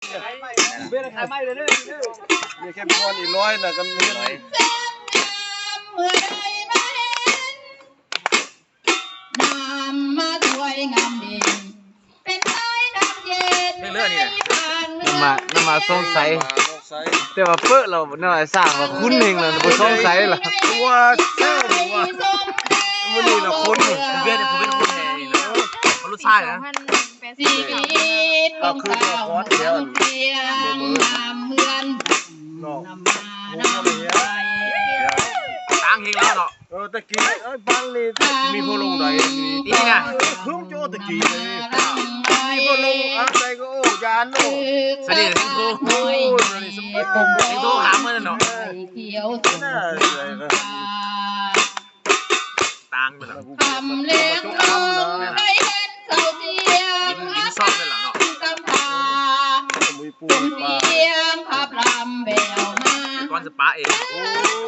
ເບນຂາຍໄມ້ເດີ ເດີ ເດີ ມີແຄ່ມອນອີກຮ້ອຍນະ ກັນເຮັດ ນ້ຳມາຊ່ວຍງາມເດ ເປັນສາຍນ້ຳເຢັນ ເລື່ອຍໆນີ້ນະ ນ້ຳມາ ນ້ຳມາສ່ອງໃສ ແຕ່ວ່າເປິແລ້ວ ນ້ຳມາສ້າງວ່າຂຸ້ນເຮງແລ້ວ ບໍ່ສ່ອງໃສລະ ວ່າແຊວວ່າ ມື້ນີ້ລະຄົນ ເວດ ເວດຄົນແທ້ນີ້ນະ ເຂົາລົດຊາຍນະ ຊີວິດຂອງເຮົາມັນປ່ຽນ ນ້ຳເຮືອນ ນ້ຳມານ້ຳໄຟ ຕ່າງເຮງແລ້ວເນາະ. ເອີ ແຕ່ກີ້ ເອີ ບາງນີ້ມີຜູ້ລົງໄດ້ ນີ້ນະ ເພິ່ງໂຈແຕ່ກີ້ນີ້ ມີຜູ້ລົງອາໄສກໍ ໂອ້ ຢ້ານເນາະ ສະເໜ່ເຮົງໂທ ໂອ້ຍ ເຮົງໂທຫາມື້ນັ້ນເນາະ ຕ່າງໄປແລ້ວ ຄຳເລັງລອງໄດ້ເຫັນເສົາຕຽງ ດິນຊອກໄດ້ແລ້ວເນາະ ກຳພາ ມີປູນປ່າ ພຽງພາບລຳແວວມາ ກ່ອນຈະປະເອງ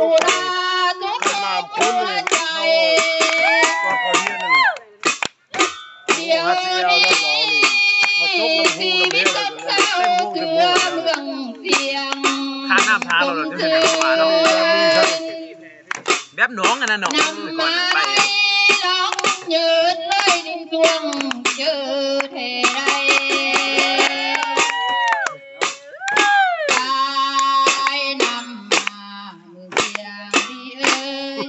ອຸລາທຸກຫົວໃຈ ຕອນເຂົາຮຽນນັ້ນ ດຽວນີ້ຊີວິດຂອງເຮົາເຄືອເມືອງສຽງ ຂ້ານ້ຳທາເຮົາເລີຍ ເອີ ແບບໜອງອັນນັ້ນເນາະ ນ້ຳໄມ້ລອງເຍີດເລີຍດິນຊ່ວງເຈີແທ້ໃດ ສາຍນ້ຳມາເມືອງສຽງເອີຍ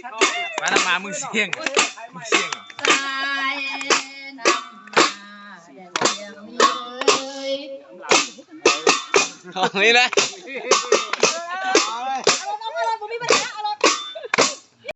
ສາຍນ້ຳມາເມືອງສຽງ ເມືອງສຽງ ສາຍນ້ຳມາແດນສຽງເອີຍ ເອົານີ້ແຫຼະ.